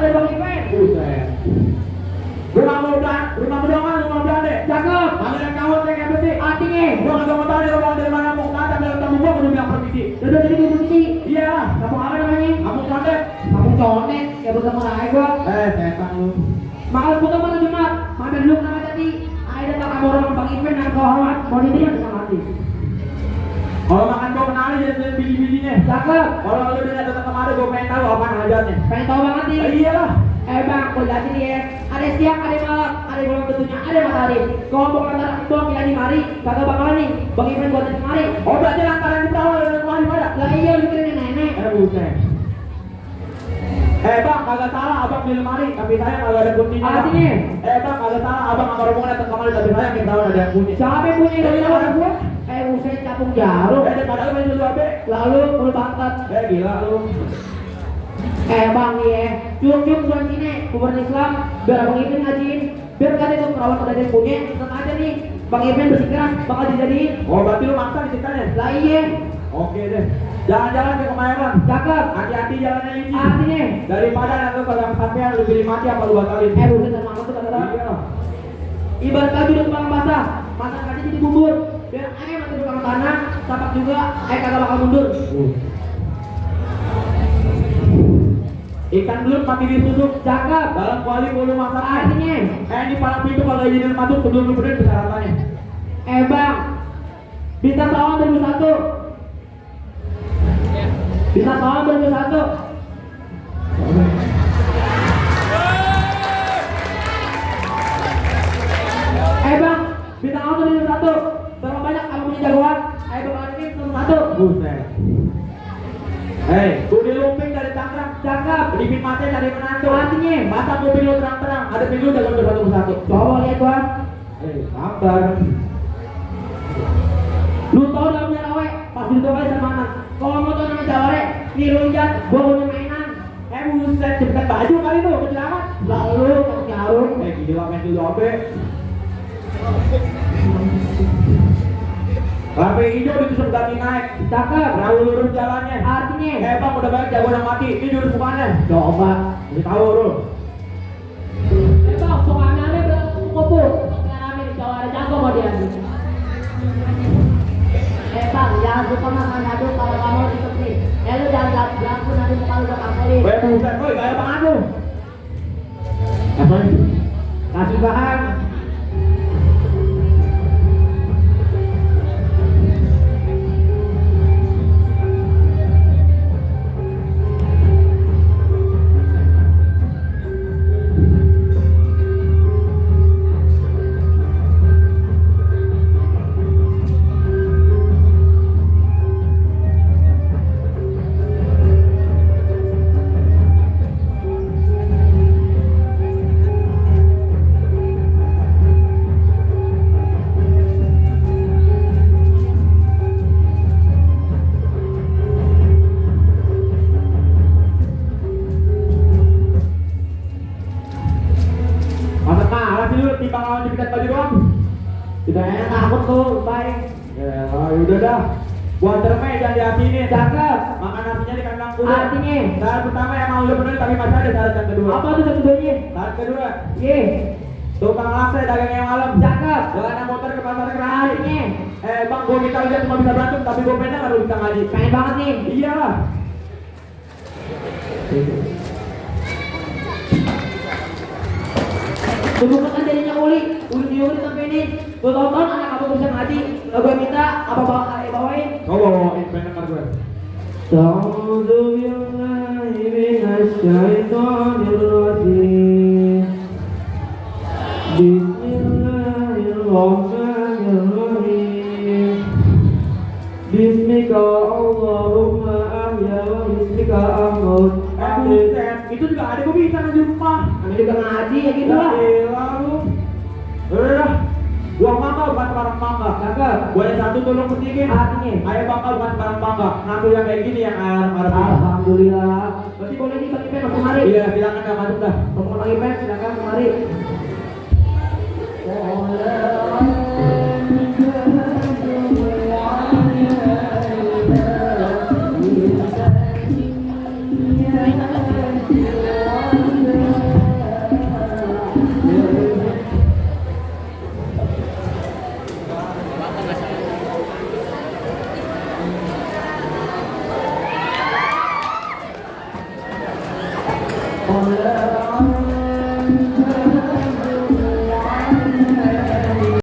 dari Bang Ipen. Buset. Rumah bedongan deh. Cakep. Ada yang kawat kayak besi. Artinya. Gua nggak tahu tadi rumah dari mana mau ke atas dari tamu gua udah bilang permisi. Duduk jadi diskusi. Iya. Kampung apa namanya? Kamu condet. Kampung Conet. Kayak bertemu aja gua. Setan lu. Makan buka pada Jumat. Mampir dulu sama tadi. Ayo datang sama orang Bang Ipen dan kawan. Mau diterima sama mati. Kalau makan gua kenalin jadi biji-bijinya. Cakep. Kalau lu udah datang kemari gua pengen tahu apa ngajarnya. Pengen tahu banget nih. Iyalah. Bang, gua jelasin nih ya. Ada siang, ada malam, ada bulan tentunya, ada matahari. Kalau mau lantaran itu kita di mari, kagak bakalan nih. Bang Ipen buat di mari. Oh berarti lantaran di bawah dan kemari pada. Lah iya lu kira nenek. Buset. Bang, kagak salah abang di lemari, tapi saya kagak ada kuncinya. Artinya? Bang, kagak salah abang sama rombongan datang kemari, tapi saya nggak tahu ada yang kunci. Siapa yang punya dari orang gua? Usai capung jarum. Padahal main dulu abe. Lalu mulu banget. Gila lu. Bang nih ya, cukup bulan sini, kubur Islam, biar Bang Ipen ngajiin, biar kan itu perawat udah dia punya, tetap aja nih, Bang Ipen bersikeras bakal dijadiin. Oh berarti lu maksa ceritanya? Lah iya. Oke deh. Jalan-jalan ke Kemayoran. Cakep. Hati-hati jalannya ini. Artinya? Daripada nanti kalau kesampean lu pilih mati apa lu batalin? Buset sama tuh kata-kata. Iya. Ibarat baju dan tukang basah, masak aja jadi bubur. Biar ayam nanti tukang tanah, tapak juga, kagak bakal mundur. Ikan belut mati ditusuk. Cakep. Dalam kuali bolu masak. Artinya? Di palang pintu kalau izinin masuk sebelum lu bener persyaratannya. Bang, bintang tahun 2001. Bintang tahun 2001. Bang, bintang tahun 2001. Berapa banyak kamu punya jagoan? Bang ini 1. Buset. Budi lumping dari Tangerang. Cakep. Dipin mati dari Menantu. Artinya? Masa mobil lu terang-terang, ada pintu jago satu persatu. Coba lihat gua. Sabar. Lu tau dalamnya rawe, pas itu aja sama anak. Kalau mau tau nama jaware, nirunjat, gua punya mainan. Buset, cepetan baju kali lu, kecelakaan. Lalu kau jarum. Gila main dulu abe. Lampe hijau ditusuk ganti naik. Cakep. Rawu lurus jalannya. Artinya? Bang udah banyak jago yang mati, ini jurus bukannya. Coba. Ini tahu lu. Bang, pokoknya ada berapa kupu? Rame di jaware jago mau dia. Bang, jangan lupa makan aduk kalau kamu ikut nih. Lu jangan pun nanti muka lu bakal kali. Buset, gaya banget lu. Apa ini? Kasih bahan. Timbang lawan dipikat baju doang. Tidak enak takut tuh, baik. Ya, udah dah. Buat terme jangan dihapinin. Cakep. Makan nasinya di kandang dulu. Artinya? Syarat pertama emang udah bener tapi masih ada syarat yang kedua. Apa tuh keduanya? Syarat kedua. Ye. Tukang laksa dagangnya malam. Cakep. Jalan motor ke pasar keras. Artinya? Bang, gua kita lihat cuma bisa berantem tapi gua pengen kalau bisa ngaji. Pengen banget nih. Iyalah. Tunggu kan jadinya uli sampai ini. 2 tahun anak kamu bisa ngaji. Gue minta apa bawain? Kau bawain pengen denger gue. A'udzu billahi minasyaitonir rajim. Bismillahirrahmanirrahim. Bismika Allahumma ahya wa bismika amut. Buset, itu juga ada gue bisa ngaji rumah. Kami juga ngaji ya gitu lah. Lalu, udah, gua mangga bukan barang mangga. Cakep. Boleh satu tolong petikin. Artinya? Ayah bakal bukan barang mangga. Ngaku yang kayak gini yang ayah Alhamdulillah. Berarti boleh nih Bang Ipen masuk kemari. Iya, silakan nggak masuk dah. Bang Ipen silakan kemari. oleh